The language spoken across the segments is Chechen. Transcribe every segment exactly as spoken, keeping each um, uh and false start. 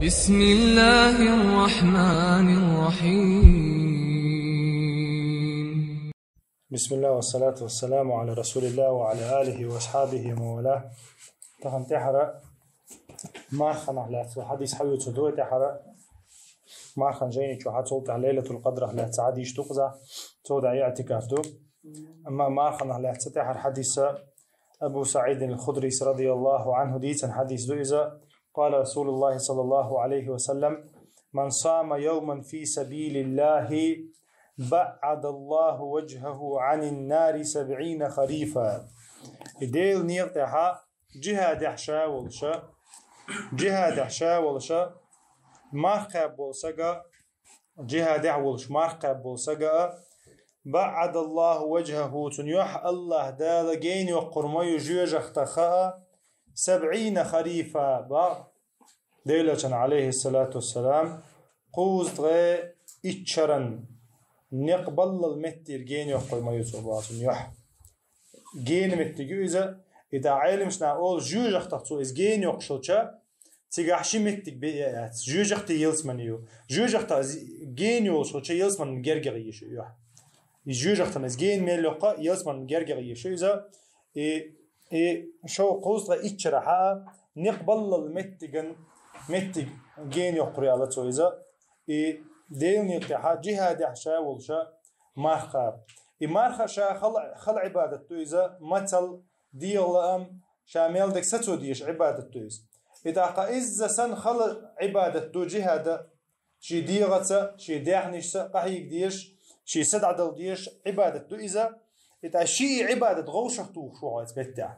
بسم الله الرحمن الرحيم. بسم الله والصلاة والسلام على رسول الله وعلى آله وأصحابه ومن والاه. Тахан тӀехьара марханах лаьцна хьадис хьаюцу ду тӀехьара. Мархан жайни чу хьацул тӀехь Лайлатул Къадрах лаьцна хьадис ду кхуза. Цо да иътикаф ду. Амма марханах лаьцна тӀехьара хьадиса Абу СаӀид аль-Худрис радияллаху анху дийцан хьадис ду иза. قال رسول الله صلى الله عليه وسلم: من صام يوما في سبيل الله بعد الله وجهه عن النار سبعين خريفا. И Дела некъа тӀехьа джихадехь ша волуша, джихадехь ша волуша, марха кхаьб болу сага, джихадехь волуш марха кхаьб болу сага а, بعد الله وجهه, цунна юьхь Аллаха Дала гена йоккхур ма ю жоьжахатах а, سبعين خريفا, бах, Делан Элчано, алейхиссалату вассалам, кхузткъе итт шаран некъ баллал меттера гена йоккхур ма ю цо, бах, цунна юьхь. Гена меттиг ю иза, и тӀаккха Ӏеламнаха олу, жоьжахатах цо иза гена йоккхуш хилча, цигахь ши меттиг бен а яц. Жоьжахати ялсамани ю. Жоьжахатах иза гена йолуш хилча, ялсаманин гергахь езаш ю юьхь. И жоьжахатан иза гена мел йоккху, ялсаманин гергахь езаш ю иза. И, и шо кхузткъе итт шарахь а некъ баллал меттиган, меттиг гена йоккхур яла цо иза. И Делан некъа тӀехьа джихадехь ша волуша марха кхаба. И марха ша хала, хала Ӏибадат ду иза, мацал, дегӀан лаам, ша мел дерг сацо дезаш Ӏибадат ду иза. И тӀаккха изза санна хала Ӏибадат ду джихада, шен дегӀаца, шен даьхнашца къахьега дезаш, шен са дӀадала дезаш Ӏибадат ду иза. И тӀаккха шен и Ӏибадат гӀовшах тухуш ву хьо оцу меттехь.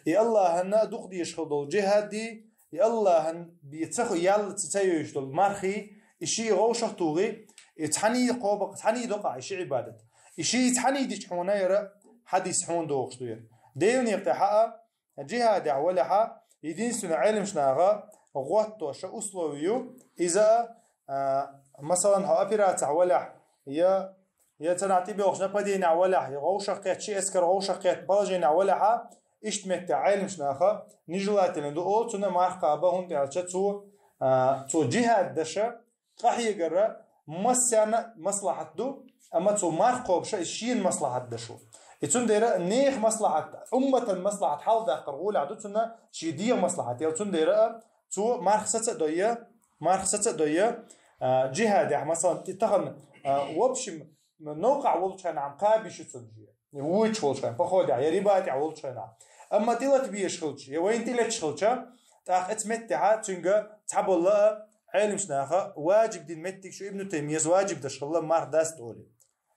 И Аллахьанна а дукха дезаш хила долу джихад дий, и Аллахьан бен ца хо-, яллалц ца йовзуш долу мархий, и шен гӀовшах тухий, и цхьаьний кхобакъ, цхьаьний докъахь и ши Ӏибадат. И ши цхьаьний дича хьуна яра хьадис хьуна дохуш ду яра. Делан некъа тӀехьа а, джихадехь валахь а, единственный Ӏеламнаха гӀоттош а условие ю, иза а, а, масалан, хьо операцехь валахь, я, я царна тӀебоьлхучу нападенехь валахь, я гӀовшах кхетта, ши эскар гӀовшах кхетта положенехь валахь а, иштта меттехь Ӏеламнаха нежелательно ду олу цунна марха кхаба, хӀунда аьлча цо, а, цо джихад деш а, къахьегара массарна а маслахьат ду, амма цо марха кхобуш а иза шена маслахьат деш ву. И цундела нехан маслахьат, умматан маслахьат хьалдаккхар гӀолехь ду цунна шен дегӀан маслахьат. Ял цундела а цо марха саца а дойя, марха саца а дойя, а, джихадехь, масалан, и тахана, а, в общем, новкъахь волчу хенахь кхаба йиш ю цунна шен. Вуьйцуш волчу хенахь, походехь, я рибатехь волчу хенахь. Амма тӀелатабеш хилча, я вайна тӀелеташ хилча, тӀаккха оцу меттехьа цуьнга цхьаболла а Ӏеламнаха важиб дина меттиг шу, Ибн Таймияс важиб деш хилла марха даста олий.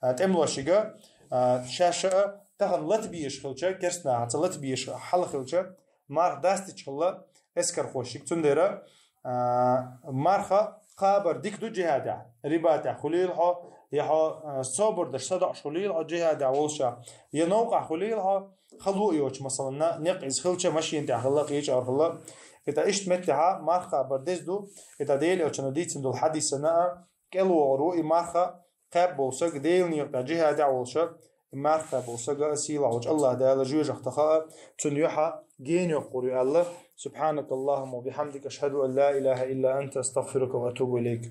А, тӀемалошка, а, шаьш а тахана латабеш хилча, керстанахаца латабеш хьал хилча, марха дастича хилла эскархошка. Цундела, а, марха кхабар дика ду джихадехь, рибатехь хуьлийла хьо, я хьо, а, собар деш садоӀуш хуьлийла хьо джихадехь волуша, я новкъахь хуьлийла хьо, хало а йоцуш, масалан, некъ иза хилча, машина тӀехь хилла, кхечӀара хилла. И тӀаккха иштта меттехьа марха кхабар деза ду, и тӀаккха Делан Элчано дийцина долу хьадисана а кӀелвогӀур ву и марха кхаьбна болу саг, Делан некъа тӀехь джихадехь волуша, и марха кхаьбна болу сага а сийлахь волчу Аллаха Дала жоьжахатах а, цунна юьхь гена йоккхур ю аьлла. سبحانك اللهم وبحمدك، أشهد أن لا إله إلا أنت، أستغفرك وأتوب إليك.